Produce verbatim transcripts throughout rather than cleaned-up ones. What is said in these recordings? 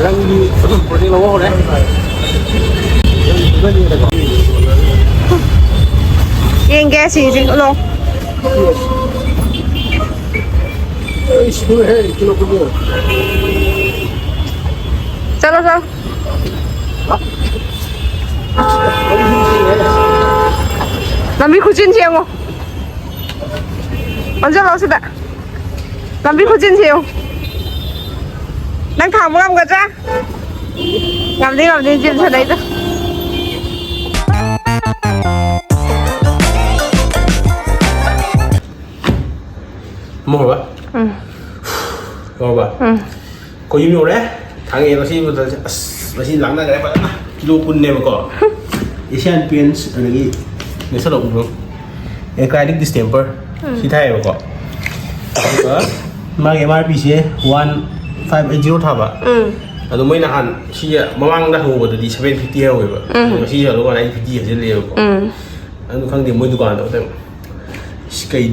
ꯅꯪꯒꯤ ꯄ꯭ꯔꯣꯖꯦꯛ ꯂꯧꯕ ꯍꯧꯔꯦ꯫ ꯌꯦꯡꯒꯦ ꯁꯤꯁꯦ ꯎꯠꯂꯣ꯫ ꯑꯩ ꯁꯨꯔꯦ ꯀꯤꯂꯣ ꯀꯨꯟ꯫ ꯆꯠꯂꯣ ꯆꯠꯂꯣ꯫ ꯂꯝꯕꯤ ꯈꯨꯆꯤꯟꯁꯦ ꯌꯦꯡꯉꯣ꯫ ꯑꯣꯟꯁꯤꯜꯂꯣ ꯁꯤꯗ꯫ ꯂꯝꯕꯤ ꯈꯨꯆꯤꯟꯁꯦ ꯌꯦꯡꯉꯣ꯫ ꯅꯪ ꯊꯥꯡꯕ ꯉꯝꯒꯗ꯭ꯔꯥ? ꯉꯝꯅꯤ ꯉꯝꯅꯤ ꯖꯤꯝ ꯁꯥꯟꯅꯩꯗꯣ꯫ ꯑꯃ ꯍꯧꯔꯕ? ꯎꯝ꯫ ꯍꯧꯔꯕ? ꯎꯝ꯫ ꯑꯩꯈꯣꯏ ꯌꯨꯝ ꯌꯧꯔꯦ꯫ ꯊꯥꯡꯉꯦ ꯉꯁꯤ ꯕꯣꯇꯜꯁꯦ꯫ ꯑꯁ, ꯉꯁꯤ ꯂꯥꯡꯅꯈ꯭ꯔꯦ ꯐꯖꯅ꯫ ꯀꯤꯂꯣ ꯀꯨꯟꯅꯦꯕꯀꯣ꯫ Asian Paints ꯑꯗꯒꯤ ꯅꯦꯁꯜ ꯑꯣꯐ ꯑꯦ ꯀ꯭ꯔꯥꯏꯗꯤꯛ ꯗꯤꯁꯇꯦꯝꯄꯔ ꯁꯤ ꯊꯥꯏꯌꯦꯕꯀꯣ꯫ ꯑꯗꯨꯒ ꯃꯥꯒꯤ M R P ꯁꯦ one five eight zero ꯊꯥꯕ꯫ ꯎꯝ꯫ ꯑꯗꯣ ꯃꯣꯏ ꯅꯍꯥꯟ ꯁꯤ ꯃꯃꯥꯡꯗ ꯍꯧꯕꯗꯗꯤ seven fifty ꯍꯧꯋꯦꯕ꯫ ꯎꯝ꯫ ꯉꯁꯤ ꯍꯧꯔꯒ nine fifty ꯍꯧꯖꯤꯜꯂꯛꯑꯦꯕꯀꯣ꯫ ꯎꯝ꯫ ꯑꯗꯨ ꯈꯪꯗꯦ ꯃꯣꯏ ꯗꯨꯀꯥꯟꯗꯣ ꯈꯤꯇꯪ꯫ ꯏꯁ, ꯀꯩ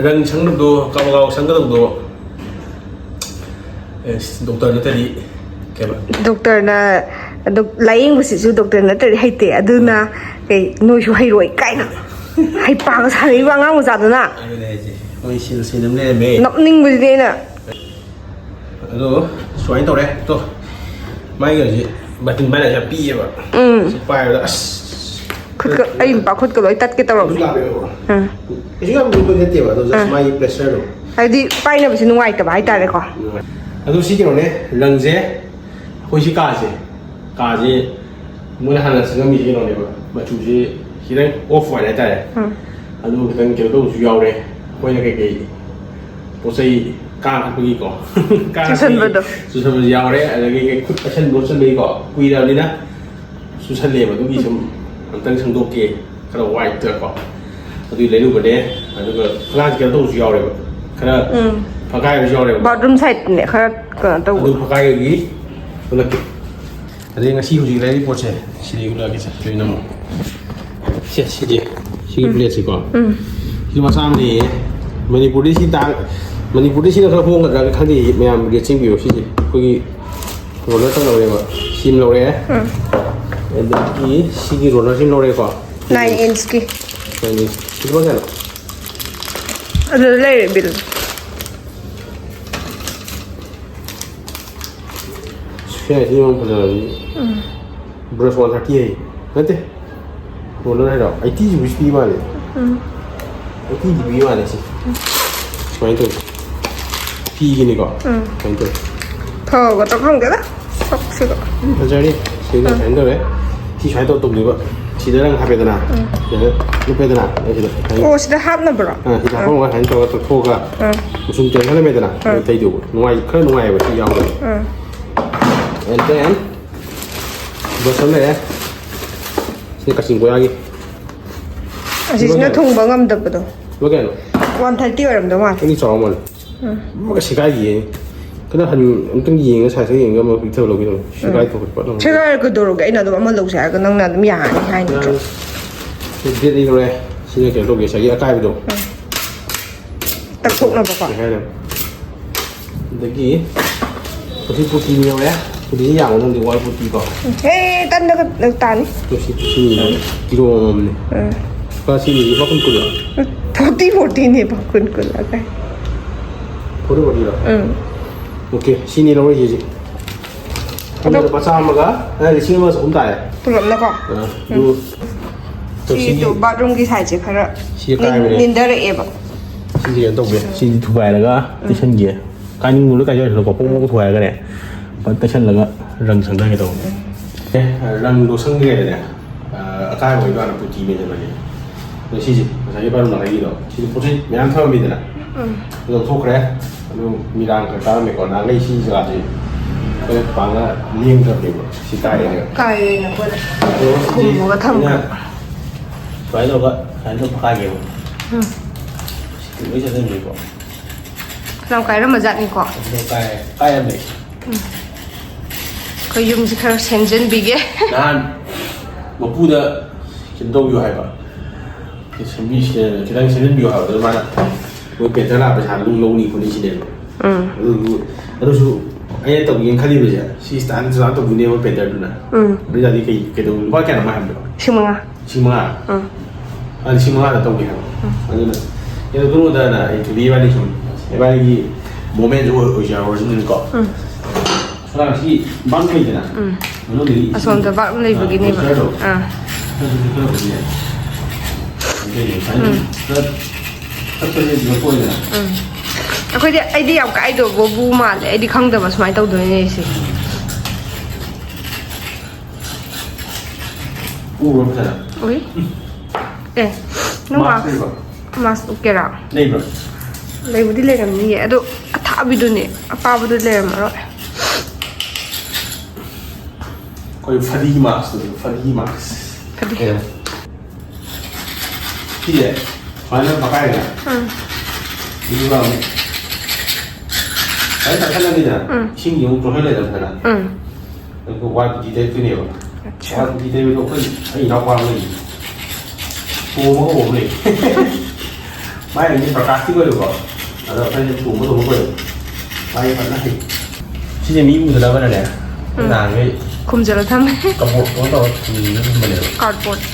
ꯔꯪ ꯁꯪꯒꯗꯕꯗꯣ, ꯀꯥꯕꯛ ꯀꯥꯕꯛ ꯁꯪꯒꯗꯕꯗꯣ, ꯑꯦꯁ, ꯗꯣꯛꯇꯔ ꯅꯠꯇ꯭ꯔꯗꯤ ꯀꯩꯕ? ꯗꯣꯛꯇꯔꯅ ꯗꯣꯛ- ꯂꯥꯏꯌꯦꯡꯕꯁꯤꯁꯨ ꯗꯣꯛꯇꯔ ꯅꯠꯇ꯭ꯔꯗꯤ ꯍꯩꯇꯦ꯫ ꯑꯗꯨꯅ ꯀꯩ ꯅꯣꯏꯁꯨ ꯍꯩꯔꯣꯏ ꯀꯥꯏꯅ ꯍꯩꯄꯥꯒ ꯁꯥꯟꯅꯔꯤꯕ ꯑꯉꯥꯡ ꯃꯆꯥꯗꯨꯅ꯫ ꯑꯗꯨꯅꯦ ꯍꯥꯏꯁꯦ꯫ ꯃꯣꯏ ꯁꯤꯜ ꯁꯤꯟ ꯑꯃ ꯂꯩꯔꯝꯃꯦ꯫ ꯅꯣꯛꯅꯤꯡꯕꯁꯤꯗꯤ ꯑꯩꯅ꯫ ꯑꯗꯣ ꯁꯨꯃꯥꯏꯅ ꯇꯧꯔꯦ꯫ ꯇꯣ, ꯃꯥꯒꯤ ꯍꯧꯖꯤꯛ ꯕꯇꯟ ꯄꯥꯏꯅ ꯌꯥꯝ ꯄꯤꯛꯑꯦꯕ꯫ ꯎꯝ꯫ ꯁꯤ ꯄꯥꯏꯕꯗ ꯑꯁ꯫ ꯈꯨꯠꯀ ꯑꯩ ꯅꯨꯄꯥ ꯈꯨꯠꯀ ꯂꯣꯏ ꯇꯠꯀꯦ ꯇꯧꯔꯝꯅꯦ꯫ ꯂꯥꯞꯄꯦꯕꯀꯣ꯫ ꯎꯝ꯫ ꯀꯩꯁꯨ ꯌꯥꯝ ꯂꯨꯕ ꯅꯠꯇꯦꯕ, ꯑꯗꯣ just ꯑꯥ꯫ ꯃꯥꯒꯤ pressureꯗꯣ꯫ ꯍꯥꯏꯗꯤ ꯄꯥꯏꯅꯕꯁꯦ ꯅꯨꯡꯉꯥꯏꯇꯕ ꯍꯥꯏꯇꯥꯔꯦꯀꯣ꯫ ꯑꯗꯣ ꯁꯤ ꯀꯩꯅꯣꯅꯦ, ꯔꯪꯁꯦ ꯑꯩꯈꯣꯏ ꯁꯤ ꯀꯥꯁꯦ, ꯀꯥꯁꯦ ꯃꯣꯏꯅ ꯍꯥꯟꯅ ꯁꯪꯉꯝꯃꯤꯁꯦ ꯀꯩꯅꯣꯅꯦꯕ, ꯃꯆꯨꯁꯦ ꯈꯤꯇꯪ off white ꯍꯥꯏꯇꯥꯔꯦ꯫ ꯎꯝ꯫ ꯑꯗꯨ ꯈꯤꯇꯪ ꯀꯩꯅꯣ ꯇꯧꯕꯁꯨ ꯌꯥꯎꯔꯦ, ꯑꯩꯈꯣꯏꯅ ꯀꯩꯀꯩ ꯄꯣꯠ ꯆꯩ ꯀꯥ ꯍꯥꯞꯄꯒꯤꯀꯣ꯫ ꯀꯥ ꯍꯥꯞꯄꯒꯤ ꯆꯨꯁꯟꯕꯗꯣ꯫ ꯆꯨꯁꯟꯕꯁꯨ ꯌꯥꯎꯔꯦ, ꯑꯗꯒꯤ ꯈꯨꯠ ꯄꯥꯏꯁꯟ ꯈꯣꯠꯆꯟꯕꯒꯤꯀꯣ, ꯀꯨꯏꯔꯕꯅꯤꯅ ꯆꯨꯁꯜꯂꯦꯕ꯫ ꯑꯗꯨꯒꯤ ꯁꯨꯝ ꯑꯝꯇꯪ ꯁꯪꯗꯣꯛꯀꯦ, ꯈꯔ whiteꯇꯀꯣ꯫ ꯑꯗꯨꯒꯤ ꯂꯩꯔꯨꯕꯅꯦ꯫ ꯑꯗꯨꯒ ꯐꯛꯂꯥꯡꯁꯦ ꯀꯩꯅꯣ ꯇꯧꯕꯁꯨ ꯌꯥꯎꯔꯦꯕ, ꯈꯔ ꯎꯝ꯫ ꯐꯛꯀꯥꯏꯕꯁꯨ ꯌꯥꯎꯔꯦꯕ꯫ Bathroom sideꯅꯦ ꯈꯔ ꯀꯩꯅꯣ ꯇꯧꯕ꯫ ꯑꯗꯨ ꯐꯛꯀꯥꯏꯕꯒꯤ ꯎꯠꯂꯛꯀꯦ꯫ ꯑꯗꯩ ꯉꯁꯤ ꯍꯧꯖꯤꯛ ꯂꯩꯔꯤ ꯄꯣꯠꯁꯦ ꯁꯤꯗꯩ ꯎꯠꯂꯛꯑꯒꯦꯁꯦ꯫ ꯁꯤꯗꯩ ꯅꯝꯃꯣ꯫ ꯁꯦ, ꯁꯤꯁꯦ꯫ ꯁꯤꯒꯤ plateꯁꯦꯀꯣ꯫ ꯎꯝ꯫ ꯁꯤ ꯃꯆꯥ ꯑꯃ ꯂꯩꯌꯦ꯫ ꯃꯅꯤꯄꯨꯔꯗꯤ ꯁꯤ ꯇꯥꯡ-, ꯃꯅꯤꯄꯨꯔꯗꯤ ꯁꯤꯅ ꯈꯔ ꯍꯣꯡꯒꯗ꯭ꯔꯥ ꯈꯪꯗꯦ꯫ ꯃꯌꯥꯝ rate ꯌꯦꯡꯕꯤꯌꯣ꯫ ꯁꯤꯁꯦ ꯑꯩꯈꯣꯏꯒꯤ ꯔꯣꯂꯔ ꯇꯧꯔꯦꯕ꯫ ꯁꯤꯃ ꯂꯧꯔꯦ꯫ ꯎꯝ꯫ ꯑꯗꯒꯤ ꯁꯤꯒꯤ ꯔꯣꯂꯔꯁꯤꯃ ꯂꯧꯔꯦꯀꯣ꯫ Nine inch ꯀꯤ꯫ Nine inch꯫ ꯁꯤ ꯂꯨꯄꯥ ꯀꯌꯥꯅꯣ? ꯑꯗꯨꯗ ꯂꯩꯔꯦ ꯕꯤꯜ꯫ ꯁꯤ ꯍꯥꯏꯁꯤ ꯌꯥꯝ ꯐꯖꯔꯕꯅꯤ꯫ ꯎꯝ꯫ Brush one thirty ꯍꯥꯏ꯫ ꯅꯠꯇꯦ꯫ ꯔꯣꯂꯔ ꯍꯥꯏꯔꯣ? Eighty ꯖꯤ ꯕꯤ ꯄꯤ ꯃꯥꯜꯂꯦ꯫ ꯎꯝ꯫ Eighty ꯖꯤ ꯕꯤ ꯃꯥꯜꯂꯦ ꯁꯤ꯫ ꯁꯨꯃꯥꯏꯅ ꯇꯧꯋꯤ꯫ ꯐꯤꯒꯤꯅꯤꯀꯣ? ꯎꯝ꯫ ꯁꯨꯃꯥꯏꯅ ꯇꯧꯋꯤ꯫ ꯐꯒꯗ꯭ꯔꯥ ꯈꯪꯗꯦꯗ꯫ ꯁꯛꯁꯤꯒ꯫ ꯐꯖꯔꯤ꯫ ꯁꯤꯗ ꯎꯝ꯫ ꯁꯨꯃꯥꯏꯅ ꯇꯧꯔꯦ꯫ ꯁꯤ ꯁꯨꯃꯥꯏꯅ ꯇꯧꯔ ꯇꯧꯗꯣꯏꯕ꯫ ꯁꯤꯗ ꯅꯪ ꯍꯥꯞꯄꯦꯗꯅ꯫ ꯎꯝ꯫ ꯁꯤꯗ ꯂꯨꯞꯄꯦꯗꯅ꯫ ꯑꯩ ꯁꯤꯗ ꯁꯨꯃꯥꯏꯅ ꯑꯣ, ꯁꯤꯗ ꯍꯥꯞꯅꯕ꯭ꯔꯣ? ꯑꯥ, ꯁꯤꯗ ꯎꯝ꯫ ꯍꯥꯞꯄꯒ ꯁꯨꯃꯥꯏꯅ ꯇꯧꯔꯒ ꯇꯧꯊꯣꯛꯑꯒ ꯎꯝ꯫ ꯃꯆꯨꯝ ꯆꯦꯟꯍꯜꯂꯝꯃꯦꯗꯅ꯫ ꯎꯝ꯫ ꯑꯗꯨ ꯇꯩꯗꯧꯕ꯫ ꯅꯨꯡꯉꯥꯏ-, ꯈꯔ ꯅꯨꯡꯉꯥꯏꯌꯦꯕ ꯁꯤ ꯌꯥꯎꯕꯗꯣ꯫ ꯎꯝ꯫ And then, brush ꯑꯃ ꯂꯩꯔꯦ꯫ ꯁꯤ ꯀꯛꯆꯤꯡ ꯀꯣꯌꯥꯒꯤ꯫ ꯑꯁꯤꯁꯤꯅ ꯂꯨꯄꯥ ꯀꯌꯥꯅꯣ? ꯊꯨꯡꯕ ꯉꯝꯗꯕꯗꯣ꯫ ꯂꯨꯄꯥ ꯀꯌꯥꯅꯣ? One thirty ꯑꯣꯏꯔꯝꯗꯧ ꯃꯥꯜꯂꯦ꯫ ꯑꯅꯤ ꯆꯥꯎꯔ ꯃꯥꯜꯂꯦ꯫ ꯎꯝ꯫ ꯑꯃꯒ ꯁꯦꯒꯥꯏꯈꯤꯌꯦ꯫ ꯈꯔ ꯍꯟ-, ꯑꯝꯇꯪ ꯌꯦꯡꯉ, size ꯈꯔ ꯌꯦꯡꯉꯒ ꯑꯃ ꯄꯤꯛꯊꯕ ꯂꯧꯒꯦ ꯇꯧꯕꯅꯤ꯫ ꯎꯝ꯫ ꯁꯦꯒꯥꯏ ꯀꯩꯗꯧꯔꯒꯦ? ꯑꯩꯅ ꯑꯗꯨꯝ ꯑꯃ ꯂꯧꯁꯦ ꯍꯥꯏꯔꯒ ꯅꯪꯅ ꯑꯗꯨꯝ ꯌꯥꯔꯅꯤ ꯍꯥꯏꯅꯤ꯫ ꯌꯥꯔꯅꯤ꯫ ꯁꯤ blade ꯑꯅꯤ ꯂꯧꯔꯦ꯫ ꯁꯤꯅ ꯀꯩꯅꯣ ꯇꯧꯒꯦ, ꯉꯁꯥꯏꯒꯤ ꯑꯀꯥꯏꯕꯗꯣ꯫ ꯎꯝ꯫ ꯇꯛꯊꯣꯛꯅꯕꯀꯣ꯫ ꯁꯦꯒꯥꯏꯅꯕ꯫ ꯑꯗꯒꯤ ꯍꯧꯖꯤꯛ ꯄꯨꯇꯤꯅꯤ ꯌꯧꯔꯦ꯫ ꯄꯨꯇꯤꯁꯤ ꯌꯥꯝꯕ ꯅꯪꯗꯤ ꯋꯥꯏ ꯄꯨꯇꯤ ꯀꯣ꯫ ꯍꯦ, ꯇꯟꯗꯒ ꯇꯥꯅꯤ꯫ ꯇꯨ ꯁꯤ ꯄꯨꯇꯤꯅꯤ ꯀꯤꯂꯣ ꯑꯃꯃꯝꯅꯤ꯫ ꯎꯝ꯫ ꯂꯨꯄꯥ ꯁꯤꯅꯤ ꯂꯨꯄꯥ ꯀꯨꯟ ꯀꯨꯟꯂꯣ? Forty, forty ꯅꯦ, ꯄꯥꯎ ꯀꯨꯟ ꯀꯨꯟ ꯂꯥꯛꯀꯥꯏ꯫ Forty, forty ꯂꯣ? ꯎꯝ꯫ Okay, ꯁꯤꯅꯤ ꯂꯧꯔꯤꯁꯦ ꯍꯧꯖꯤꯛ꯫ ꯑꯗꯣ ꯂꯨꯄꯥ ꯆꯥꯝꯃꯒ, ꯑ, ꯂꯤꯁꯤꯡ ꯑꯃꯒ ꯆꯍꯨꯝ ꯇꯥꯔꯦ꯫ ꯄꯨꯂꯞꯅꯀꯣ? ꯑ, ꯎꯝ꯫ ꯑꯗꯨ ꯁꯤꯗꯣ ꯁꯤꯒꯤ bathroomꯒꯤ sideꯁꯦ ꯈꯔ ꯁꯤ ꯅꯤꯟ-, ꯑꯀꯥꯏꯕꯅꯦ꯫ ꯅꯤꯟꯊꯔꯛꯑꯦꯕ꯫ ꯁꯤꯁꯦ ꯀꯩꯅꯣ ꯇꯧꯒꯦ, ꯁꯤꯗꯤ ꯊꯨꯒꯥꯏꯔꯒ ꯎꯝ꯫ ꯇꯩꯁꯟꯒꯦ꯫ ꯀꯥꯏꯅꯤꯡꯕ ꯂꯣꯏ ꯀꯥꯏꯖꯔꯁꯨꯀꯣ, ꯄꯣꯡ ꯄꯣꯡ ꯊꯨꯒꯥꯏꯔꯒꯅꯦ, ꯐꯖꯅ ꯇꯩꯁꯜꯂꯒ ꯔꯪ ꯁꯪꯊꯒꯦ ꯇꯧꯕꯅꯦ꯫ ꯑꯦ, ꯔꯪꯗꯣ ꯁꯪꯗ꯭ꯔꯤꯉꯩꯗꯅꯦ, ꯑ, ꯑꯀꯥꯏꯕ ꯑꯣꯏꯗꯣꯏꯅ ꯄꯨꯇꯤ ꯃꯦꯟꯁꯤꯟꯕꯅꯦ꯫ ꯑꯗꯣ ꯁꯤꯁꯦ, ꯉꯁꯥꯏꯒꯤ ꯕꯥꯠꯔꯨꯝ ꯅꯥꯀꯟꯒꯤꯗꯣ, ꯁꯤꯗꯤ ꯄꯣꯠ ꯆꯩ ꯃꯌꯥꯝ ꯊꯝꯃꯝꯃꯤꯗꯅ, ꯎꯝ꯫ ꯑꯗꯨ ꯂꯧꯊꯣꯛꯈ꯭ꯔꯦ꯫ ꯑꯗꯨ ꯃꯤꯔꯥꯡ ꯈꯔ ꯀꯥꯔꯝꯃꯦꯀꯣ, ꯅꯍꯥꯟꯈꯩ ꯁꯤ ꯖꯒꯥꯁꯦ ꯑꯩꯈꯣꯏꯅ ꯄꯥꯛꯅ ꯂꯦꯡꯗ꯭ꯔꯕꯅꯦꯕ, ꯁꯤ ꯀꯥꯏꯔꯦꯅꯦ꯫ ꯀꯥꯏꯔꯦꯅ ꯑꯩꯈꯣꯏꯅ ꯑꯗꯣ ꯁꯤꯗꯤ ꯈꯨꯝꯃꯒ ꯊꯝꯕ꯫ ꯑꯩꯅ ꯁꯨꯃꯥꯏꯅ ꯇꯧꯔꯒ, ꯁꯨꯃꯥꯏꯅ ꯇꯧꯔꯒ ꯐꯥꯒꯦꯕ꯫ ꯎꯝ꯫ ꯁꯤ ꯂꯣꯏ ꯆꯠꯁꯤꯟꯕꯤꯀꯣ꯫ ꯐꯅꯌꯥꯝ ꯀꯥꯏꯔꯝꯃꯖꯥꯠꯅꯤꯀꯣ꯫ ꯑꯗꯣ ꯀꯥꯏ-, ꯀꯥꯏꯔꯝꯃꯦ꯫ ꯎꯝ꯫ ꯑꯩꯈꯣꯏ ꯌꯨꯝꯁꯦ ꯈꯔ ꯁꯦꯝꯖꯤꯟꯕꯤꯒꯦ꯫ ꯅꯍꯥꯟ ꯃꯄꯨꯗ ꯀꯩꯅꯣ ꯇꯧꯕꯤꯌꯨ ꯍꯥꯏꯕ, ꯁꯦꯝꯕꯤ-, ꯈꯤꯇꯪ ꯁꯦꯝꯖꯤꯟꯕꯤꯌꯨ ꯍꯥꯏꯕꯗꯨꯗ ꯃꯥꯅ ꯃꯣꯏ painter ꯂꯥꯛꯄ ꯄꯩꯁꯥ ꯑꯗꯨꯝ ꯂꯧꯅꯤ ꯈꯣꯠꯅꯤ ꯁꯤꯅꯦꯕ꯫ ꯎꯝ꯫ ꯑꯗꯨꯗꯨ-, ꯑꯗꯨꯁꯨ ꯑꯩꯅ ꯇꯧꯒꯦꯅ ꯈꯜꯂꯤꯕꯁꯦ ꯁꯤ ꯁ꯭ꯇꯥꯏꯜ ꯁꯨꯃꯥꯏꯅ ꯇꯧꯗꯣꯏꯅꯦꯕ ꯄꯦꯟꯇꯔꯗꯨꯅ꯫ ꯎꯝ꯫ ꯑꯗꯨ ꯑꯣꯏꯇꯥꯔꯗꯤ ꯀꯩ ꯀꯩꯗꯧꯕ ꯂꯨꯄꯥ ꯀꯌꯥꯅꯣ ꯃꯥ ꯍꯥꯏꯕꯗꯣ? ꯂꯤꯁꯤꯡ ꯃꯉꯥ꯫ ꯂꯤꯁꯤꯡ ꯃꯉꯥ꯫ ꯎꯝ꯫ ꯑ, ꯂꯤꯁꯤꯡ ꯃꯉꯥꯗ ꯇꯧꯒꯦ ꯍꯥꯏꯕ꯫ ꯎꯝ꯫ ꯑꯗꯨꯅ ꯀꯩꯅꯣ ꯀꯩꯅꯣꯗꯅ ꯑꯩ ꯊꯨꯕꯤ ꯏꯕꯥꯅꯤ ꯁꯨꯝ ꯏꯕꯥꯅꯤꯒꯤ ꯃꯣꯃꯦꯟꯁꯨ ꯑꯣꯏ ꯑꯣꯏꯖꯍꯧꯔꯁꯤꯅꯀꯣ꯫ ꯎꯝ꯫ ꯁꯣꯔꯥ ꯁꯤ ꯕꯥꯡ ꯂꯩꯗꯅ꯫ ꯎꯝ꯫ ꯃꯅꯨꯡꯗꯒꯤ ꯏꯁꯤꯡ, ꯑꯁꯣꯝꯗ ꯕꯥꯛ ꯂꯩꯕꯒꯤꯅꯦꯕ꯫ ꯑ, ꯃꯣꯏꯆꯔꯗꯣ꯫ ꯑꯥ꯫ ꯑꯗꯨꯁꯨ ꯈꯔꯕꯨꯗꯤ ꯌꯥꯏ꯫ ꯑꯗꯨꯏꯅꯦ ꯁꯨꯃꯥꯏꯅ ꯎꯝ꯫ ꯈꯔ ꯇꯛꯄꯁꯦ ꯂꯧꯊꯣꯛꯑꯦꯗꯅ꯫ ꯎꯝ꯫ ꯑꯩꯈꯣꯏꯗꯤ ꯑꯩꯗꯤ ꯌꯥꯝ ꯀꯥꯏꯗꯧꯕꯕꯨ ꯃꯥꯜꯂꯦ꯫ ꯑꯩꯗꯤ ꯈꯪꯗꯕ ꯁꯨꯃꯥꯏꯅ ꯇꯧꯗꯣꯏꯅꯦ ꯑꯩꯁꯦ꯫ ꯎꯕ꯭ꯔꯣ ꯐꯖꯅ? ꯎꯏ꯫ ꯑꯦ, ꯅꯪ ꯃꯥꯛꯁ ꯃꯥꯛꯁ, ꯂꯩꯕ꯭ꯔꯣ? ꯃꯥꯛꯁ ꯎꯞꯀꯦꯔꯥ? ꯂꯩꯕ꯭ꯔꯣ? ꯂꯩꯕꯨꯗꯤ ꯂꯩꯔꯝꯅꯤꯌꯦ, ꯑꯗꯣ ꯑꯊꯥꯕꯤꯗꯨꯅꯦ, ꯑꯄꯥꯕꯗꯨ ꯂꯩꯔꯝꯃꯔꯣꯏ꯫ ꯑꯩꯈꯣꯏ ꯐꯗꯤ ꯃꯥꯛꯁꯇꯨ, ꯐꯗꯤ ꯃꯥꯛꯁ꯫ ꯐꯗꯤ꯫ ꯀꯩꯅꯣ? ꯁꯤꯁꯦ ꯁꯨꯃꯥꯏꯅ ꯃꯈꯥꯏꯗ꯫ ꯎꯝ꯫ ꯑꯗꯨꯒ ꯑꯃꯨꯛ ꯐꯖꯅ ꯇꯛꯁꯜꯂꯅꯤꯗꯅ꯫ ꯎꯝ꯫ ꯏꯁꯤꯡꯗꯤ ꯑꯃꯨꯛ ꯆꯣꯠꯍꯜꯂꯦꯗꯅ ꯐꯖꯅ꯫ ꯎꯝ꯫ ꯑꯗꯨꯒ ꯋꯥꯏ ꯄꯨꯇꯤ ꯇꯩꯔꯛꯇꯣꯏꯅꯦꯕ꯫ ꯑꯠꯆꯥ꯫ ꯋꯥꯏ ꯄꯨꯇꯤ ꯇꯩꯕꯗꯣ ꯑꯩꯈꯣꯏ, ꯑꯩ ꯏꯅꯥꯎꯄꯥ ꯑꯃ ꯂꯩꯌꯦ꯫ ꯇꯣꯝꯕ ꯀꯧꯕ ꯑꯃ ꯂꯩ꯫ ꯃꯥꯏ ꯃꯤꯡꯁꯦ ꯄ꯭ꯔꯀꯥꯁꯇꯤ ꯀꯧꯋꯦꯕꯀꯣ꯫ ꯑꯗꯣ ꯑꯩꯈꯣꯏꯅ ꯇꯣꯝꯕ ꯇꯣꯝꯕ ꯀꯧꯋꯦ꯫ ꯃꯥꯒꯤ ꯐꯖꯅ ꯍꯩ꯫ ꯁꯤꯁꯦ ꯃꯤ ꯎꯗꯅꯕꯅꯅꯦ꯫ ꯎꯝ꯫ ꯅꯍꯥꯟꯈꯩ ꯈꯨꯝꯖꯤꯜꯂ ꯊꯝꯃꯦ꯫ ꯀꯕꯣꯛꯇꯣ ꯇꯧꯔ ꯊꯝꯕꯅꯦꯕ꯫ ꯀꯥꯔꯗꯕꯣꯔꯗ꯫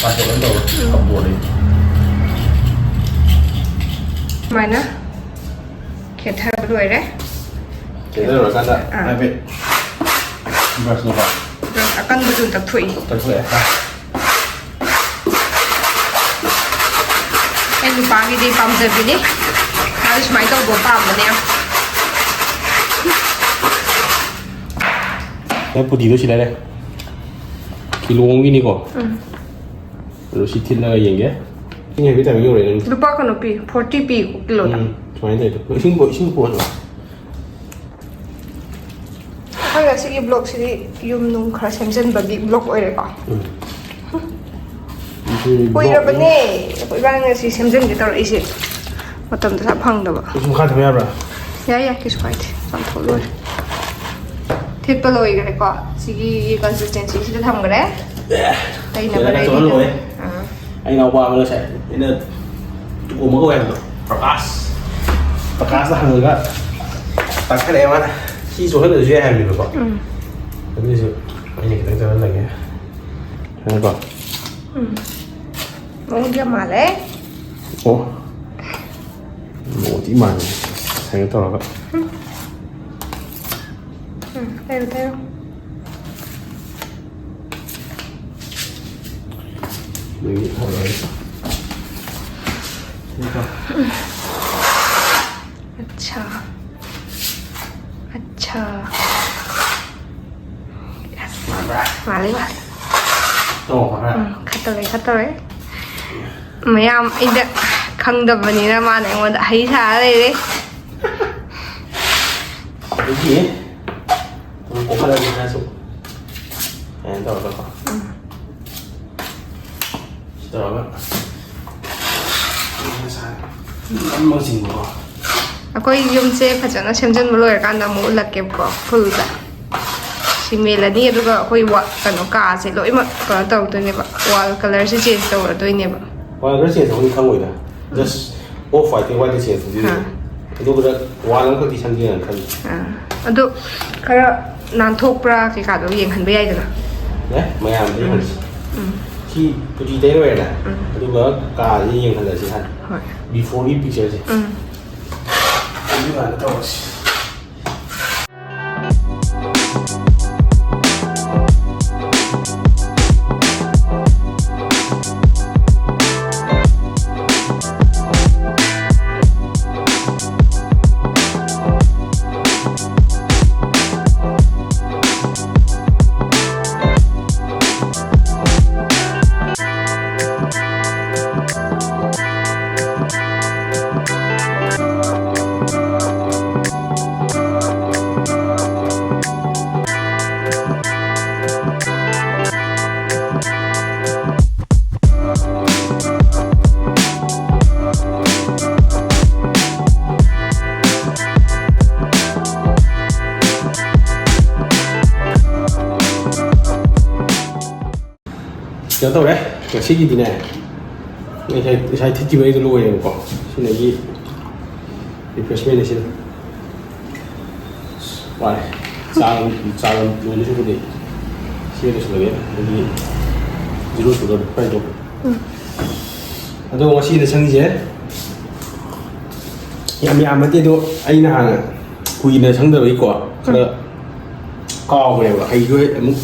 ꯀꯥꯔꯗꯕꯣꯔꯗ ꯑꯃ ꯇꯧꯔ ꯎꯝ꯫ ꯀꯕꯣꯛ ꯂꯩ꯫ ꯁꯨꯃꯥꯏꯅ ꯈꯦꯠꯊꯕ ꯂꯣꯏꯔꯦ꯫ ꯈꯦꯠꯊꯔꯀꯥꯟꯗ ꯑꯥ꯫ ꯍꯥꯏꯐꯦꯠ ꯕ꯭ꯔꯁꯅꯀꯣ꯫ ꯕ꯭ꯔꯁ ꯑꯀꯟꯕꯗꯨ ꯇꯛꯊꯣꯛꯏ꯫ ꯇꯛꯊꯣꯛꯑꯦ꯫ ꯑꯩ ꯅꯨꯄꯥꯒꯤꯗꯤ ꯄꯥꯝꯖꯕꯤꯅꯤ꯫ ꯃꯥꯗꯤ ꯁꯨꯃꯥꯏꯅ ꯇꯧꯕ ꯄꯥꯝꯕꯅꯦ ꯌꯥꯝ꯫ ꯅꯪ ꯄꯨꯇꯤꯗꯣ ꯁꯤ ꯂꯩꯔꯦ꯫ ꯀꯤꯂꯣ ꯑꯃꯒꯤꯅꯤꯀꯣ꯫ ꯎꯝ꯫ ꯑꯗꯣ ꯁꯤ ꯊꯤꯜꯂꯒ ꯌꯦꯡꯒꯦ꯫ ꯏꯁꯤꯡ ꯍꯩꯕꯒꯤ timing ꯌꯧꯔꯦ ꯅꯪꯒꯤ꯫ ꯂꯨꯄꯥ ꯀꯩꯅꯣ ꯄꯤ, forty ꯄꯤ ꯀꯤꯂꯣꯗ꯫ ꯎꯝ, ꯁꯨꯃꯥꯏꯅ ꯇꯧꯋꯦ꯫ ꯏꯁꯤꯡ ꯄꯨ-, ꯏꯁꯤꯡ ꯄꯨꯔꯛꯑꯣ꯫ ꯑꯩꯈꯣꯏ ꯉꯁꯤꯒꯤ vlogꯁꯤꯗꯤ ꯌꯨꯝ ꯅꯨꯡ ꯈꯔ ꯁꯦꯝꯖꯤꯟꯕꯒꯤ vlog ꯑꯣꯏꯔꯦꯀꯣ꯫ ꯎꯝ꯫ ꯉꯁꯤ vlog ꯀꯨꯏꯔꯕꯅꯦ ꯑꯩꯈꯣꯏ ꯏꯕꯥꯅꯤꯅ ꯁꯤ ꯁꯦꯝꯖꯤꯟꯒꯦ ꯇꯧꯔꯛꯏꯁꯦ꯫ ꯃꯇꯝꯗꯣ ꯁꯠ ꯐꯪꯗꯕ꯫ ꯀꯩꯁꯨ ꯃꯈꯥ ꯊꯝ ꯌꯥꯕ꯭ꯔꯥ? ꯌꯥꯏ, ꯌꯥꯏ, ꯀꯩꯁꯨ ꯀꯥꯏꯗꯦ꯫ ꯆꯥꯝꯊꯣꯛ ꯂꯣꯏꯔꯦ꯫ ꯊꯤꯠꯄ ꯂꯣꯏꯈ꯭ꯔꯦꯀꯣ꯫ ꯁꯤꯒꯤ consistencyꯁꯤꯗ ꯊꯝꯈ꯭ꯔꯦ꯫ ꯑꯦ, ꯇꯩꯅꯕ ꯁꯤꯗ ready ꯆꯠꯍꯜꯂꯣꯏ꯫ ꯑꯥ꯫ ꯑꯩ ꯏꯅꯥꯎꯄꯥ ꯑꯃ ꯉꯁꯥꯏ ꯑꯩꯅ ꯇꯣꯝꯕ ꯀꯧꯋꯦ ꯍꯥꯏꯕꯗꯣ, ꯄ꯭ꯔꯀꯥꯁ꯫ ꯄ꯭ꯔꯀꯥꯁꯇ ꯍꯪꯉꯒ ꯇꯥꯛꯈꯠꯂꯛꯑꯦ ꯃꯥꯅ꯫ ꯁꯤ ꯆꯣꯠꯍꯜꯂꯁꯨ ꯌꯥꯏ ꯍꯥꯏꯕꯅꯦꯕꯀꯣ꯫ ꯎꯝ꯫ ꯑꯗꯨꯏꯁꯨ ꯑꯩꯅ ꯈꯤꯇꯪ ꯆꯣꯠꯍꯜꯂꯒꯦ꯫ ꯈꯪꯉꯦꯀꯣ? ꯎꯝ꯫ ꯃꯑꯣꯡꯗꯤ ꯌꯥꯝ ꯃꯥꯜꯂꯦ꯫ ꯑꯣ꯫ ꯃꯑꯣꯡꯗꯤ ꯃꯥꯜꯂꯦ꯫ ꯀꯩꯅꯣ ꯇꯧꯔꯒ꯫ ꯎꯝ꯫ ꯎꯝ, ꯇꯩꯔꯣ, ꯇꯩꯔꯣ꯫ ꯑꯗꯒꯤ ꯍꯧꯔꯛꯑꯅꯤ꯫ ꯑꯠꯁꯥ꯫ ꯑꯠꯁꯥ꯫ Yes꯫ ꯃꯥꯜꯂꯦ, ꯃꯥꯜꯂꯦ꯫ ꯇꯣꯛꯈ꯭ꯔꯦ꯫ ꯎꯝ, ꯈꯔ ꯇꯧꯔꯦ, ꯈꯔ ꯇꯧꯔꯦ꯫ ꯃꯌꯥꯝ ꯑꯩꯗ ꯈꯪꯗꯕꯅꯤꯅ ꯃꯥꯅ ꯑꯩꯉꯣꯟꯗ ꯍꯩ ꯁꯥꯔ ꯂꯩꯔꯦ꯫ ꯑꯗꯒꯤ ꯑꯗꯨꯝ ꯀꯣꯛꯍꯜꯂꯅꯤ ꯈꯔꯁꯨ꯫ ꯁꯨꯃꯥꯏꯅ ꯇꯧꯔꯒꯀꯣ꯫ ꯎꯝ꯫ ꯁꯤ ꯇꯧꯔꯒ ꯉꯁꯥꯏ ꯅꯝꯃꯒ ꯆꯤꯡꯕꯀꯣ꯫ ꯑꯩꯈꯣꯏ ꯌꯨꯝꯁꯦ ꯐꯖꯅ ꯁꯦꯝꯖꯤꯟꯕ ꯂꯣꯏꯔꯀꯥꯟꯗ ꯑꯃꯨꯛ ꯎꯠꯂꯛꯀꯦꯕꯀꯣ, ꯐꯨꯜꯗ꯫ ꯁꯤ ꯃꯦꯜꯂꯅꯤ, ꯑꯗꯨꯒ ꯑꯩꯈꯣꯏ ꯋꯥ-, ꯀꯩꯅꯣ, ꯀꯥꯁꯦ ꯂꯣꯏꯅꯃꯛ ꯀꯩꯅꯣ ꯇꯧꯗꯣꯏꯅꯦꯕ, ꯋꯥꯜ ꯀꯂꯔꯁꯦ ꯆꯦꯟꯖ ꯇꯧꯔꯗꯣꯏꯅꯦꯕ꯫ ꯋꯥꯜ ꯀꯂꯔ ꯆꯦꯟꯖ ꯇꯧꯕꯗꯤ ꯈꯪꯉꯣꯏꯗ꯫ ꯎꯝ꯫ Just off white ꯀꯤ white ꯇ ꯆꯦꯟꯖ ꯇꯧꯗꯣꯏꯅꯦ꯫ ꯑꯥ꯫ ꯑꯗꯨꯒ ꯋꯥꯜ ꯑꯃꯈꯛꯇꯤ ꯁꯪꯒꯦꯅ ꯈꯜꯂꯤ꯫ ꯑꯥ꯫ ꯑꯗꯣ ꯈꯔ ꯅꯥꯟꯊꯣꯛꯄ꯭ꯔꯥ ꯀꯩꯀꯥꯗꯣ ꯌꯦꯡꯍꯟꯕ ꯌꯥꯏꯗꯅ꯫ ꯌꯥꯏ, ꯃꯌꯥꯝꯗ ꯎꯝ꯫ ꯌꯦꯡꯍꯟꯁꯤ꯫ ꯎꯝ꯫ ꯁꯤ ꯄꯨꯇꯤ ꯇꯩꯔꯣꯏꯔꯦꯅ꯫ ꯎꯝ꯫ ꯑꯗꯨꯒ ꯀꯥꯁꯦ ꯌꯦꯡꯍꯜꯂꯁꯤ ꯍꯥꯟꯅ꯫ ꯍꯣꯏ꯫ Before ꯒꯤ picture ꯁꯦ꯫ ꯎꯝ꯫ ꯑꯗꯨꯀꯥꯟꯗ ꯇꯧꯔꯁꯤ꯫ ꯀꯩꯅꯣ ꯇꯧꯔꯦ, ꯉꯁꯤꯒꯤꯗꯤꯅꯦ, ꯉꯁꯥꯏ, ꯉꯁꯥꯏ ꯊꯤꯠꯈꯤꯕ ꯑꯩꯗꯣ ꯂꯣꯏꯔꯦꯕꯀꯣ꯫ ꯁꯤꯗꯒꯤ refreshment ꯁꯤꯗ꯫ ꯋꯥꯔꯦ꯫ ꯆꯥ ꯆꯥ ꯂꯣꯏꯗꯣꯏ ꯁꯔꯨꯛꯄꯨꯗꯤ ꯁꯤ ꯂꯣꯏꯁꯤꯜꯂꯒꯦ꯫ ꯑꯗꯒꯤ ꯖꯤꯔꯣ ꯁꯨꯒꯔ ꯐ꯭ꯔꯥꯏ ꯇꯧ꯫ ꯑꯗꯣ ꯉꯁꯤꯅ ꯁꯪꯉꯤꯁꯦ ꯌꯥꯝ ꯌꯥꯝꯕꯗꯤ, ꯑꯗꯣ ꯑꯩꯅ ꯍꯥꯟꯅ ꯀꯨꯏꯅ ꯁꯪꯗꯕꯒꯤꯀꯣ, ꯈꯔ ꯀꯥꯎꯈ꯭ꯔꯦꯕ꯫ ꯍꯩꯁꯨ ꯑꯃꯨꯛ,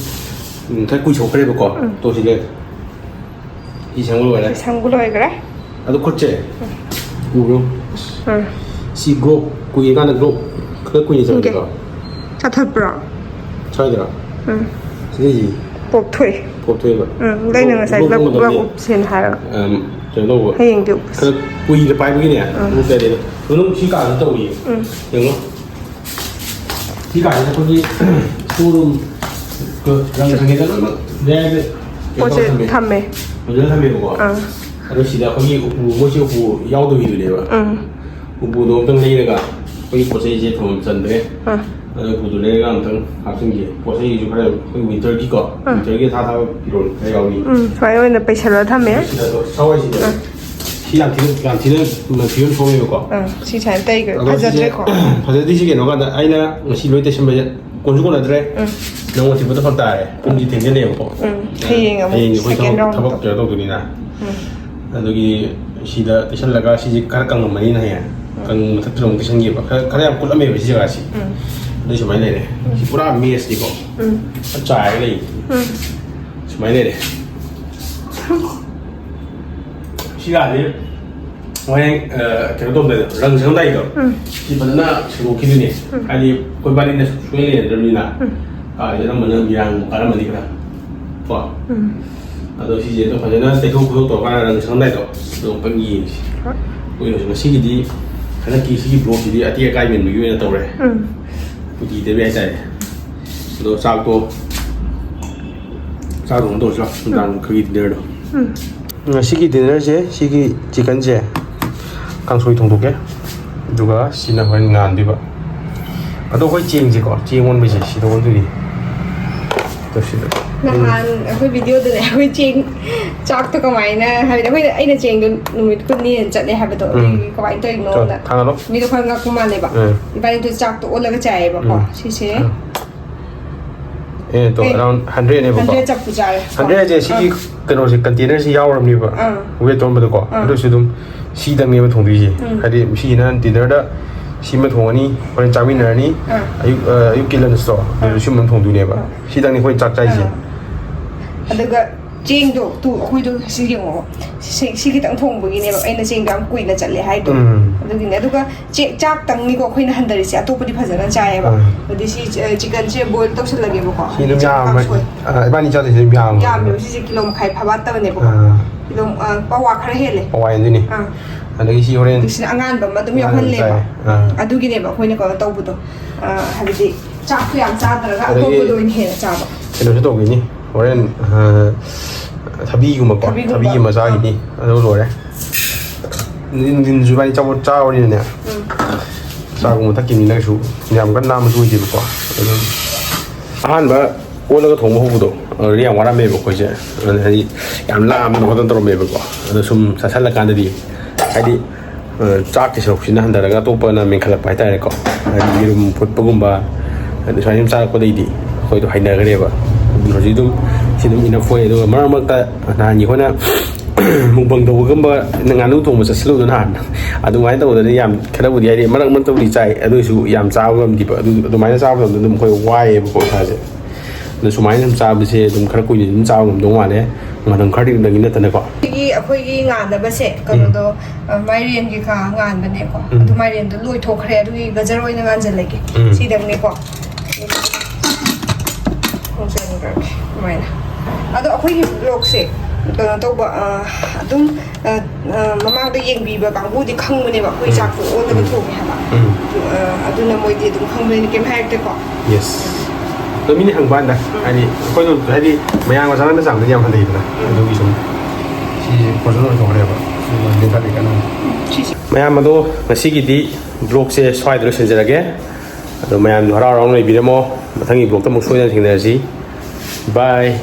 ꯎꯝ, ꯈꯔ ꯀꯨꯏꯊꯣꯛꯈ꯭ꯔꯦꯕꯀꯣ꯫ ꯎꯝ꯫ ꯇꯣ ꯁꯤꯗ ꯏ ꯁꯪꯕ ꯂꯣꯏꯔꯦ꯫ ꯁꯪꯕ ꯂꯣꯏꯈ꯭ꯔꯦ꯫ ꯑꯗꯣ ꯈꯨꯠꯁꯦ ꯎꯕ꯭ꯔꯣ? ꯎꯝ꯫ ꯁꯤ ꯒ꯭ꯂꯣꯞ ꯀꯨꯏꯔꯀꯥꯟꯗ ꯒ꯭ꯂꯣꯞ ꯈꯔ ꯀꯨꯏꯅ ꯎꯝ꯫ ꯆꯪꯗ꯭ꯔꯣ? ꯆꯥꯊꯠꯄ꯭ꯔꯣ? ꯁ꯭ꯋꯥꯏꯗꯔꯣ? ꯎꯝ꯫ ꯁꯤꯗꯩꯁꯤ ꯄꯣꯞꯊꯣꯛꯑꯦ꯫ ꯄꯣꯞꯊꯣꯛꯑꯦꯕ꯫ ꯎꯝ, ꯑꯗ ꯑꯩꯅ ꯉꯁꯥꯏ ꯒ꯭ꯂꯣꯞ ꯄꯨꯂꯞ ꯄꯨꯂꯞ ꯎꯞꯁꯦꯅ ꯍꯥꯏꯔꯒ꯫ ꯎꯝ, ꯀꯩꯅꯣ ꯇꯧꯕ꯫ ꯍꯌꯦꯡꯗꯤ ꯎꯞꯄꯁꯤ꯫ ꯈꯔ ꯀꯨꯏꯅ ꯄꯥꯏꯕꯒꯤꯅꯦ, ꯎꯝ꯫ ꯎꯞꯄ ꯌꯥꯗꯦꯕ꯫ ꯑꯗꯨꯝ ꯁꯤ ꯀꯥꯟꯗ ꯇꯧꯔꯤꯌꯦ꯫ ꯎꯝ꯫ ꯌꯦꯡꯉꯣ꯫ ꯁꯤ ꯀꯥꯟꯁꯤꯗ ꯑꯩꯈꯣꯏꯒꯤ ꯁꯣꯔꯨꯝ ꯔꯪ ꯁꯪꯉꯦꯗ ꯂꯣꯏꯅꯃꯛ ꯃꯌꯥꯏꯗ ꯀꯩꯅꯣ ꯄꯣꯠꯁꯦ ꯇꯧꯔ ꯊꯝꯃꯦ꯫ ꯊꯝꯃꯦ꯫ ꯐꯖꯅ ꯊꯝꯃꯦꯕꯀꯣ꯫ ꯑꯥ꯫ ꯑꯗꯣ ꯁꯤꯗ ꯑꯩꯈꯣꯏꯒꯤ ꯎꯄꯨ, ꯃꯣꯏꯁꯦ ꯎꯄꯨ ꯌꯥꯎꯗꯕꯤꯗꯨꯅꯦꯕ꯫ ꯎꯝ꯫ ꯎꯄꯨꯗꯣ ꯑꯝꯇꯪ ꯂꯩꯔꯒ ꯑꯩꯈꯣꯏꯒꯤ ꯄꯣꯠ ꯆꯩꯁꯦ ꯊꯝꯐꯝ ꯆꯟꯗ꯭ꯔꯦ꯫ ꯑꯥ꯫ ꯑꯗꯣ ꯎꯄꯨꯗꯣ ꯂꯩꯔꯒ ꯑꯝꯇꯪ ꯍꯥꯞꯆꯤꯟꯒꯦ꯫ ꯄꯣꯠ ꯆꯩꯁꯨ ꯈꯔ ꯑꯩꯈꯣꯏ ꯋꯤꯟꯇꯔꯒꯤꯀꯣ, ꯑꯥ꯫ ꯋꯤꯟꯇꯔꯒꯤ ꯑꯊꯥ ꯑꯊꯥꯕ ꯐꯤꯔꯣꯜ ꯈꯔ ꯌꯥꯎꯔꯤ꯫ ꯎꯝ, ꯁꯨꯃꯥꯏꯅ ꯑꯣꯏꯅ ꯄꯩꯁꯜꯂꯒ ꯊꯝꯃꯦ꯫ ꯁꯤꯗ ꯑꯗꯣ ꯁꯋꯥꯏꯁꯤꯗ ꯑꯥ꯫ ꯁꯤ ꯌꯥꯝ ꯊꯤꯅ, ꯌꯥꯝ ꯊꯤꯅ ꯐꯤꯕꯝ ꯁꯣꯛꯑꯦꯕꯀꯣ꯫ ꯑꯥ, ꯁꯤ ꯁꯨꯃꯥꯏꯅ ꯇꯩꯈ꯭ꯔꯦ꯫ ꯑꯗꯣ ꯁꯤꯁꯦ ꯐꯖꯗ꯭ꯔꯦꯀꯣ? ꯐꯖꯗ꯭ꯔꯤꯁꯦ ꯀꯩꯅꯣ ꯀꯥꯟꯗ ꯑꯩꯅ ꯉꯁꯤ ꯂꯣꯏ ꯇꯩꯁꯟꯕꯁꯦ ꯀꯣꯟꯁꯨ ꯀꯣꯟꯅꯗ꯭ꯔꯦ꯫ ꯎꯝ꯫ ꯅꯪꯉꯣꯟ ꯊꯤꯟꯕꯗ ꯐꯔꯛ ꯇꯥꯔꯦ꯫ ꯄꯨꯡꯁꯤ ꯊꯦꯡꯖꯤꯜꯂꯛꯑꯦꯕꯀꯣ꯫ ꯎꯝ, ꯍꯌꯦꯡ ꯑꯃꯨꯛ ꯍꯌꯦꯡ ꯑꯩꯈꯣꯏ second ꯊꯕꯛ, round ꯊꯕꯛ ꯇꯧ꯫ ꯀꯩꯅꯣ ꯇꯧꯗꯣꯏꯅꯤꯅ꯫ ꯎꯝ꯫ ꯑꯗꯨꯒꯤ ꯁꯤꯗ ꯇꯩꯁꯜꯂꯒ ꯁꯤꯁꯦ ꯈꯔ ꯀꯪꯉꯝꯃꯅꯤꯅ ꯍꯌꯦꯡ꯫ ꯎꯝ꯫ ꯀꯪ-, ꯃꯊꯛꯇꯁꯨ ꯑꯃꯨꯛ ꯇꯩꯁꯟꯒꯦꯕ꯫ ꯈꯔ, ꯈꯔ ꯌꯥꯝ ꯀꯨꯠꯂꯝꯃꯦꯕ ꯁꯤ ꯖꯒꯥꯁꯤ꯫ ꯎꯝ꯫ ꯑꯗꯨꯏ ꯁꯨꯃꯥꯏꯅ ꯂꯩꯔꯦ꯫ ꯎꯝ꯫ ꯁꯤ ꯄꯨꯔꯥ mess ꯅꯤꯀꯣ꯫ ꯎꯝ꯫ ꯐꯖꯅ ꯆꯥꯏꯔꯒ ꯂꯩ꯫ ꯎꯝ꯫ ꯁꯨꯃꯥꯏꯅ ꯂꯩꯔꯦ꯫ ꯁꯤ ꯖꯒꯥꯁꯤ ꯍꯣꯔꯦꯟ, ꯑ, ꯀꯩꯅꯣ ꯇꯧꯗꯣꯏꯗꯣ, ꯔꯪ ꯁꯪꯉꯝꯗꯥꯏꯗꯣ, ꯎꯝ꯫ ꯁꯤ ꯐꯖꯅ ꯁꯦꯡꯗꯣꯛꯈꯤꯗꯣꯏꯅꯦ꯫ ꯎꯝ꯫ ꯍꯥꯏꯗꯤ ꯑꯩꯈꯣꯏ ꯏꯕꯥꯅꯤꯅ ꯁꯨꯡꯂꯦꯡ ꯂꯦꯡꯅꯗ꯭ꯔꯕꯅꯤꯅ, ꯎꯝ꯫ ꯀꯥꯁꯦ ꯑꯅꯝꯕꯅ ꯃꯤꯔꯥꯡ ꯀꯥꯔꯝꯃꯅꯤ ꯈꯔ꯫ ꯀꯣ? ꯎꯝ꯫ ꯑꯗꯣ ꯁꯤꯁꯦ ꯑꯗꯨꯝ ꯐꯖꯅ ꯇꯩꯊꯣꯛ ꯈꯣꯠꯇꯣꯛ ꯇꯧꯔꯀꯥꯟꯗ ꯔꯪ ꯁꯪꯉꯝꯗꯥꯏꯗꯣ ꯑꯗꯨꯝ ꯑꯃꯨꯛꯇꯪ ꯌꯦꯡꯁꯤ꯫ ꯍꯣꯏ꯫ ꯑꯩꯈꯣꯏ ꯉꯁꯤꯒꯤꯗꯤ ꯍꯟꯗꯛꯀꯤ ꯁꯤꯒꯤ vlog ꯁꯤꯗꯤ ꯑꯇꯦꯛ ꯑꯀꯥꯏ ꯃꯦꯟꯕꯒꯤ ꯑꯣꯏꯅ ꯇꯧꯔꯦ꯫ ꯎꯝ꯫ ꯎꯇꯤ ꯇꯩꯕ ꯍꯥꯏꯇꯥꯔꯦ꯫ ꯑꯗꯣ ꯆꯥꯛꯇꯣ, ꯆꯥꯛ ꯊꯣꯡ ꯇꯧꯔꯁꯤꯔꯣ? ꯅꯨꯡꯗꯥꯡ ꯈꯔꯒꯤ dinner ꯗꯣ꯫ ꯎꯝ꯫ ꯉꯁꯤꯒꯤ dinner ꯁꯦ, ꯁꯤꯒꯤ chicken ꯁꯦ ꯀꯥꯡꯁꯣꯏ ꯊꯣꯡꯗꯣꯛꯀꯦ, ꯑꯗꯨꯒ ꯁꯤꯅ ꯍꯣꯔꯦꯟ ꯉꯥꯟꯗꯣꯏꯕ꯫ ꯑꯗꯣ ꯑꯩꯈꯣꯏ ꯆꯦꯡꯁꯦꯀꯣ, ꯆꯦꯡ ꯑꯣꯟꯕꯁꯦ ꯁꯤꯗ ꯑꯣꯟꯗꯣꯏꯅꯤ꯫ ꯑꯗꯣ ꯁꯤꯗ꯫ ꯅꯍꯥꯟ ꯑꯩꯈꯣꯏ video ꯗꯅꯦ ꯑꯩꯈꯣꯏ ꯆꯦꯡ ꯆꯥꯛꯇꯣ ꯀꯃꯥꯏꯅ, ꯍꯥꯏꯕꯗꯤ ꯑꯩꯈꯣꯏꯅ, ꯑꯩꯅ ꯆꯦꯡꯗꯣ ꯅꯨꯃꯤꯠ ꯀꯨꯟꯅꯤ ꯍꯦꯟꯅ ꯆꯠꯂꯦ ꯍꯥꯏꯕꯗꯣ, ꯎꯝ. ꯑꯗꯨꯒꯤ ꯀꯃꯥꯏꯅ ꯇꯧꯔꯤꯅꯣꯅ ꯊꯥꯡꯒꯠꯂꯣ. ꯃꯤꯗꯣ ꯈꯔ ꯉꯛꯄ ꯃꯥꯜꯂꯦꯕ. ꯎꯝ. ꯏꯕꯥꯅꯤꯗꯣ ꯆꯥꯛꯇꯣ ꯑꯣꯜꯂꯒ ꯆꯥꯏꯌꯦꯕꯀꯣ. ꯎꯝ. ꯁꯤꯁꯦ. ꯎꯝ. ꯑꯦ ꯇꯣ ꯑꯦ. ꯑꯦꯔꯥꯎꯟ ꯍꯟꯗ꯭ꯔꯦꯠꯅꯦꯕꯀꯣ. ꯍꯟꯗ꯭ꯔꯦꯠ ꯆꯞꯄꯨ ꯆꯥꯔꯦ. ꯍꯟꯗ꯭ꯔꯦꯠꯁꯦ ꯁꯤꯒꯤ ꯑꯥ. ꯀꯩꯅꯣꯁꯦ, ꯀꯟꯇꯦꯅꯔꯁꯤ ꯌꯥꯎꯔꯕꯅꯦꯕ. ꯑꯥ. ꯋꯦꯠ ꯇꯧꯔꯝꯕꯗꯀꯣ. ꯑꯥ. ꯑꯗꯨꯁꯨ ꯑꯗꯨꯝ ꯁꯤꯗꯪꯅꯦꯕ ꯊꯣꯡꯗꯣꯏꯁꯦ. ꯎꯝ. ꯍꯥꯏꯗꯤ ꯁꯤꯁꯤꯅ ꯗꯤꯅꯔꯗ ꯁꯤꯃ ꯊꯣꯡꯉꯅꯤ, ꯍꯣꯔꯦꯟ ꯆꯥꯃꯤꯟꯅꯔꯅꯤ. ꯑꯥ. ꯑꯌꯨꯛ ꯑ, ꯑꯌꯨꯛꯀꯤ ꯂꯟꯁꯇꯣ ꯑꯗꯨꯁꯨ ꯁꯤꯃ ꯊꯣꯡꯗꯣꯏꯅꯦꯕ. ꯑꯥ. ꯁꯤꯗꯪꯅꯤ ꯑꯩꯈꯣꯏꯅ ꯆꯥꯛ ꯆꯥꯏꯁꯦ. ꯑꯥ. ꯑꯗꯨꯒ ꯆꯦꯡꯗꯣ ꯇꯨ ꯑꯩꯈꯣꯏꯗꯣ ꯁꯤ ꯌꯦꯡꯉꯣ, ꯁꯤ, ꯁꯤ ꯈꯤꯇꯪ ꯊꯣꯡꯕꯒꯤꯅꯦꯕ ꯑꯩꯅ ꯆꯦꯡꯗꯣ ꯌꯥꯝ ꯀꯨꯏꯅ ꯆꯠꯂꯦ ꯍꯥꯏꯗꯣ. ꯎꯝ. ꯑꯗꯨꯒꯤꯅꯦ. ꯑꯗꯨꯒ ꯆꯦ-, ꯆꯥꯛꯇꯪꯅꯤꯀꯣ ꯑꯩꯈꯣꯏꯅ ꯍꯟꯊꯔꯤꯁꯦ, ꯑꯇꯣꯞꯄꯗꯤ ꯐꯖꯅ ꯆꯥꯏꯌꯦꯕ. ꯎꯝ. ꯑꯗꯨꯗꯤ ꯁꯤ, ꯑ, ꯆꯤꯀꯟꯁꯦ ꯕꯣꯏꯜ ꯇꯧꯁꯜꯂꯒꯦꯕꯀꯣ. ꯁꯤ ꯑꯗꯨꯝ ꯆꯤꯀꯟ ꯌꯥꯝꯕ. ꯀꯥꯡꯁꯣꯏ. ꯑ, ꯏꯕꯥꯅꯤ ꯆꯥꯗꯣꯏꯁꯦ ꯑꯗꯨꯝ ꯌꯥꯝꯕ. ꯌꯥꯝꯃꯦꯕ ꯁꯤꯁꯦ, ꯀꯤꯂꯣ ꯃꯈꯥꯏ ꯐꯥꯕꯠꯇꯕꯅꯦꯕꯀꯣ. ꯑꯥ. ꯀꯤꯂꯣ, ꯑ, ꯄꯋꯥ ꯈꯔ ꯍꯦꯜꯂꯦ. ꯍꯋꯥꯏ ꯑꯗꯨꯅꯤ. ꯑꯥ. ꯑꯗꯒꯤ ꯁꯤ ꯍꯣꯔꯦꯟ ꯑꯗꯨꯁꯤꯅ ꯑꯉꯥꯟꯕ ꯑꯃ ꯑꯗꯨꯝ ꯑꯉꯥꯟꯕ ꯌꯥꯎꯍꯜꯂꯦꯕ. ꯆꯥꯏ. ꯑꯥ. ꯑꯗꯨꯒꯤꯅꯦꯕ ꯑꯩꯈꯣꯏꯅ ꯀꯩꯅꯣ ꯇꯧꯕꯗꯣ, ꯑ, ꯍꯥꯏꯕꯗꯤ ꯆꯥꯛꯇꯣ ꯌꯥꯝ ꯆꯥꯗ꯭ꯔꯒ ꯑꯗꯒꯤ ꯑꯇꯣꯞꯄꯗ ꯑꯣꯏꯅ ꯍꯦꯟꯅ ꯆꯥꯕ. ꯀꯩꯅꯣꯁꯨ ꯇꯧꯈꯤꯅꯤ ꯍꯣꯔꯦꯟ. ꯑ, ꯊꯕꯤꯒꯨꯝꯕꯀꯣ. ꯊꯕꯤꯒꯨꯝꯕ. ꯊꯕꯤ ꯑꯃ ꯆꯥꯈꯤꯅꯤ. ꯑꯗꯨ ꯂꯣꯏꯔꯦ. ꯅꯨꯡꯊꯤꯟ ꯅꯨꯡꯊꯤꯟꯁꯨ ꯏꯕꯥꯅꯤ ꯆꯥꯕ ꯆꯥꯕꯅꯤꯅꯅꯦ. ꯎꯝ. ꯆꯥꯒꯨꯝꯕ ꯊꯛꯈꯤꯕꯅꯤꯅ ꯀꯩꯁꯨ ꯌꯥꯝ ꯀꯟꯅ ꯂꯥꯝꯕꯁꯨ ꯑꯣꯏꯗꯦꯕꯀꯣ. ꯑꯗꯨꯝ ꯑꯍꯥꯟꯕ ꯑꯣꯜꯂꯒ ꯊꯣꯡꯕ ꯍꯧꯕꯗꯣ ꯑꯗꯨꯗꯤ ꯌꯥꯝ ꯋꯥꯔꯝꯃꯦꯕ ꯑꯩꯈꯣꯏꯁꯦ. ꯑꯗꯨ ꯍꯥꯏꯗꯤ ꯌꯥꯝ ꯂꯥꯝꯗꯅ ꯈꯣꯠꯇꯅ ꯇꯧꯔꯝꯃꯦꯕꯀꯣ. ꯑꯗꯣ ꯁꯨꯝ ꯆꯥꯁꯜꯂꯀꯥꯟꯗꯗꯤ ꯍꯥꯏꯗꯤ, ꯑ, ꯆꯥꯛꯀꯤ ꯁꯔꯨꯛꯁꯤꯅ ꯍꯟꯊꯔꯒ ꯑꯇꯣꯞꯄꯅ ꯃꯦꯟꯈꯠꯂꯛꯄ ꯍꯥꯏꯇꯥꯔꯦꯀꯣ. ꯍꯥꯏꯗꯤ ꯌꯦꯔꯨꯝ ꯐꯨꯠꯄꯒꯨꯝꯕ, ꯑꯗꯨ ꯁꯨꯃꯥꯏꯅ ꯁꯨꯝ ꯆꯥꯔꯛꯄꯗꯩꯗꯤ ꯑꯩꯈꯣꯏꯗꯣ ꯍꯩꯅꯈ꯭ꯔꯦꯕ. ꯑꯗꯨ ꯍꯧꯖꯤꯛ ꯑꯗꯨꯝ ꯁꯤ ꯑꯗꯨꯝ ꯏꯅꯐ ꯑꯣꯏ. ꯑꯗꯨꯒ ꯃꯔꯛ ꯃꯔꯛꯇ ꯅꯍꯥꯟꯒꯤ ꯑꯩꯈꯣꯏꯅ ꯃꯨꯛꯕꯪ ꯇꯧꯕꯒꯨꯝꯕ ꯉꯥꯅꯨ ꯊꯣꯡꯕ ꯆꯠꯁꯤꯜꯂꯨꯗꯅ ꯅꯍꯥꯟ, ꯑꯗꯨꯃꯥꯏꯅ ꯇꯧꯕꯗꯗꯤ ꯌꯥꯝ ꯈꯔꯕꯨꯗꯤ, ꯍꯥꯏꯗꯤ ꯃꯔꯛ ꯃꯔꯛꯇꯕꯨꯗꯤ ꯆꯥꯏ, ꯑꯗꯨ ꯑꯣꯏꯁꯨ ꯌꯥꯝ ꯆꯥꯕ ꯉꯝꯗꯦꯕ. ꯑꯗꯨ ꯑꯗꯨꯃꯥꯏꯅ ꯆꯥꯕ ꯃꯇꯝꯗ ꯑꯗꯨꯝ ꯑꯩꯈꯣꯏ ꯋꯥꯏꯑꯦꯕꯀꯣ ꯏꯁꯥꯁꯦ. ꯑꯗꯣ ꯁꯨꯃꯥꯏꯅ ꯁꯨꯝ ꯆꯥꯕꯁꯦ ꯑꯗꯨꯝ ꯈꯔ ꯀꯨꯏꯅ ꯑꯗꯨꯝ ꯆꯥꯕ ꯉꯝꯗꯧ ꯃꯥꯜꯂꯦ, ꯃꯇꯝ ꯈꯔꯗꯤ ꯑꯗꯨꯝꯗꯒꯤ ꯅꯠꯇꯅꯀꯣ. ꯑꯩꯈꯣꯏꯒꯤ, ꯑꯩꯈꯣꯏꯒꯤ ꯉꯥꯟꯅꯕꯁꯦ ꯀꯩꯅꯣꯗꯣ, ꯑ, ꯃꯥꯏꯔꯦꯟꯒꯤ ꯈꯥ ꯉꯥꯟꯕꯅꯦꯀꯣ. ꯎꯝ. ꯑꯗꯨ ꯃꯥꯏꯔꯦꯟꯗꯣ ꯂꯣꯏꯊꯣꯛꯈ꯭ꯔꯦ, ꯑꯗꯨꯒꯤ ꯒꯖꯔ ꯑꯣꯏꯅ ꯉꯥꯟꯖꯜꯂꯒꯦ. ꯎꯝ. ꯁꯤꯗꯪꯅꯦꯀꯣ. ꯍꯣꯡꯖꯟꯈ꯭ꯔꯒꯦ ꯑꯗꯨꯃꯥꯏꯅ. ꯑꯗꯣ ꯑꯩꯈꯣꯏꯒꯤ ꯕ꯭ꯂꯣꯛꯁꯦ ꯀꯩꯅꯣ ꯇꯧꯕ, ꯑ, ꯑꯗꯨꯝ, ꯑ, ꯑ, ꯃꯃꯥꯡꯗ ꯌꯦꯡꯕꯤꯕ ꯀꯥꯡꯕꯨꯗꯤ ꯈꯪꯕꯅꯦꯕ ꯑꯩꯈꯣꯏ ꯎꯝ. ꯆꯥꯛꯇꯣ ꯑꯣꯜꯂꯒ ꯎꯝ. ꯊꯣꯡꯉꯦ ꯍꯥꯏꯕ. ꯎꯝ. ꯑꯗꯨ, ꯑ, ꯑꯗꯨꯅ ꯃꯣꯏꯗꯤ ꯑꯗꯨꯝ ꯈꯪꯕꯅꯤꯅ ꯀꯩꯝ ꯍꯥꯏꯔꯛꯇꯦꯀꯣ. ꯌꯦꯁ. ꯑꯗꯣ ꯃꯤꯅ ꯍꯪꯕ ꯀꯥꯟꯗ ꯍꯥꯏꯗꯤ ꯑꯩꯈꯣꯏꯅ ꯍꯥꯏꯗꯤ ꯃꯌꯥꯝꯒ ꯆꯥꯟꯅꯕ ꯆꯥꯡꯗꯗꯤ ꯌꯥꯝ ꯍꯟꯊꯩꯗꯅ, ꯑꯗꯨꯒꯤ ꯁꯨꯝ ꯁꯤꯁꯦ ꯐꯣꯔꯖꯟ ꯑꯣꯏꯊꯣꯛꯈ꯭ꯔꯦꯕ. ꯑꯗꯨꯒ ꯂꯦꯟꯊꯠꯂꯤ ꯀꯟꯅ. ꯁꯤꯁꯦ. ꯃꯌꯥꯝ ꯑꯗꯣ ꯉꯁꯤꯒꯤꯗꯤ ꯕ꯭ꯂꯣꯛꯁꯦ ꯁ꯭ꯋꯥꯏꯗ ꯂꯣꯏꯁꯤꯟꯖꯔꯒꯦ. ꯑꯗꯣ ꯃꯌꯥꯝ ꯍꯔꯥꯎ ꯍꯔꯥꯎꯅ ꯂꯩꯕꯤꯔꯝꯃꯣ. ꯃꯊꯪꯒꯤ ꯕ꯭ꯂꯣꯛꯇ ꯑꯃꯨꯛ ꯁꯣꯏꯗꯅ ꯊꯦꯡꯅꯔꯁꯤ. ꯕꯥꯏ.